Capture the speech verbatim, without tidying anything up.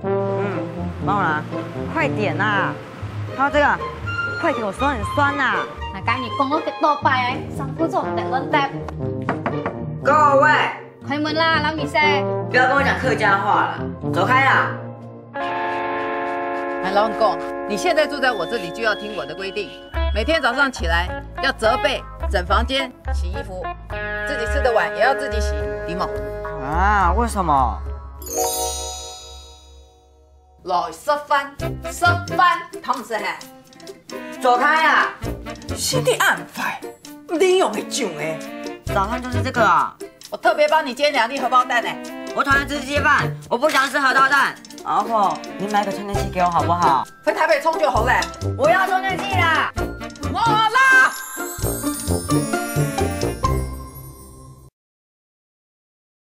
嗯，帮我拿，快点啦！还有这个，快点，我手很酸呐！那跟你讲过几多摆，上课做得乱答。各位，开门啦，老米生。不要跟我讲客家话了，走开啦！哎，老公，你现在住在我这里，就要听我的规定。每天早上起来要折被、整房间、洗衣服，自己吃的碗也要自己洗，知无？啊，为什么？来食饭，食饭，听唔识嘿？走开啊！心地恁坏，你用个种哎！早上就是这个啊！我特别帮你煎两粒荷包蛋呢。我讨厌吃鸡饭，我不想吃荷包蛋。阿火，你买个充电器给我好不好？回台北充就好了。我要充电器啦！我啦。